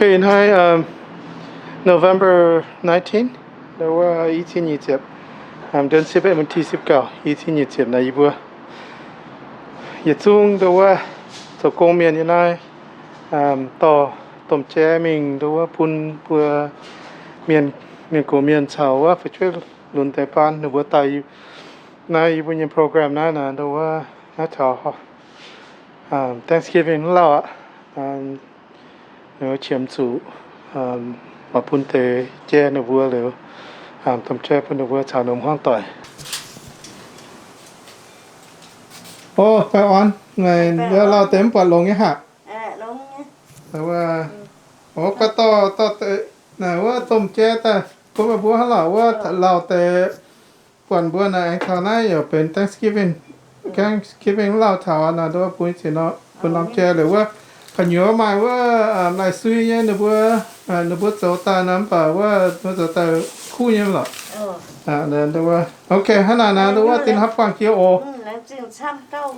Ih hnoi November nineteen, wuov i cin nyic ziepc, เดือนสิบเอ็ด วันที่สิบเก้า, i cin nyic ziepc naaiv yie mbuo yietc zungv ndo wuov zoux gong mienh nyei naaiv, dorh domh jai mingh ndo wuov bun mbuo mienh, mienh gox mienh caux wuov fu'jueiv lunx deix baan ninh mbuo daaih naaiv yie mbuo nyei program naaiv naaic ndo wuov naaiv taux Thanksgiving lauh aqv. Qiemx zuqc maaih bun deix jai ninh mbuo liuz, domh jai bun ninh mbuo caux ninh mbuo hmuangv doic. O, baengh orn, naaic lauh deix mv buatc longx nyei haic. O, guai dorh, dorh deix naaic wuov domh jai daaih bun meih mbuo hnangv lorqc, wuov lauh deix buatc mbuo naaic aengx taux naaiv yaac benx Thanksgiving, Thanksgiving lauh taux naaic ndo wuov bun ziex norm, bun norm jai liuz wuov gu'nyuoz maaih wuov lai-sui nyei ninh mbuo, ninh mbuo zoux daaih naaic mv baac wuov ninh mbuo zoux daaih kuv nyei lorqc. Ok, hnangv naaic naaic ndo wuov dinh haaix buangh jiex oc.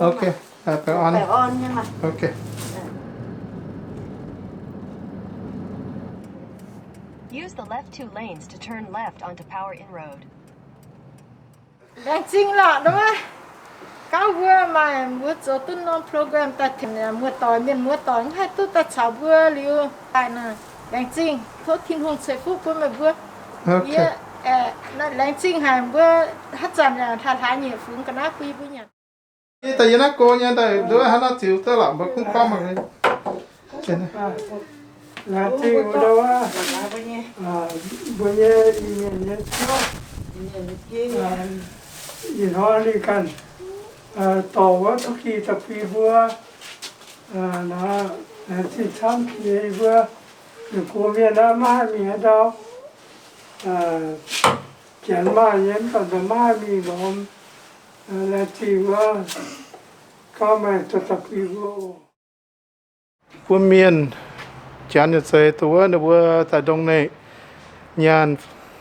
Ok, baengh orn. Ok. Use the left two lanes to turn left onto Power Inroad. Laengz zingh lorqc ndo wuov. Gauv mbuo maaih mbuo zoux duqv norm program daaih tengx muoz-doic, mienh muoz-doic mv haih duqv daaih caux mbuo liuz daaih naaic. Laengz zingh, tov Tin-Hungh ceix fuqv bun meih mbuo. Yie laengz zingh haic mbuo haaix zanc yaac hlaax hlaax nyei fungx ga'naaiv bun yie mbuo nyanc. Daaih yie naaiv go nyei daaih nduov hnangv naaiv ziux duqv lorqc mbuo gunv gorngv mangc. Laengz zingh wuov, mbuo nyei Iu-Mienh nyei ziouv, ih hnoi ninh ganh dorh wuov tov ki da'fui mbuo, laengz zingh camv nyei mbuo ninh go mienh naaiv maiv haih mingh haaix ndau. Janx maaih nyei mv baac maiv haih mingh lorz. Laengz zingh wuov, gauv meih dorh da'fui mbuo oc. Bun mienh Janx nyei zeix dongh wuov ninh mbuo daaih donate nyaanh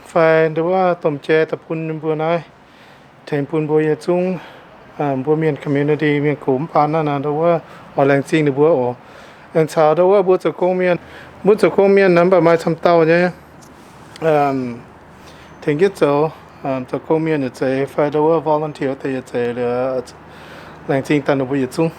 fai ndo wuov domh jai daaih bun ninh mbuo naaiv, tengx bun mbuo yietc zungv mbuo mienh community mienh gox mv baac naaiv naaic ndo wuov oix laengz zingh ninh mbuo oc. Aengx caux ndo wuov mbuo zoux gong mienh, mbuo zoux gong mienh naaic mv baac maaih camv dauh nyei tengx jienv zoux, zoux gong mienh yietc zeix fai ndo wuov volunteer deix yietc zeix liuz, laengz zingh daaih ninh mbuo yietc zungv.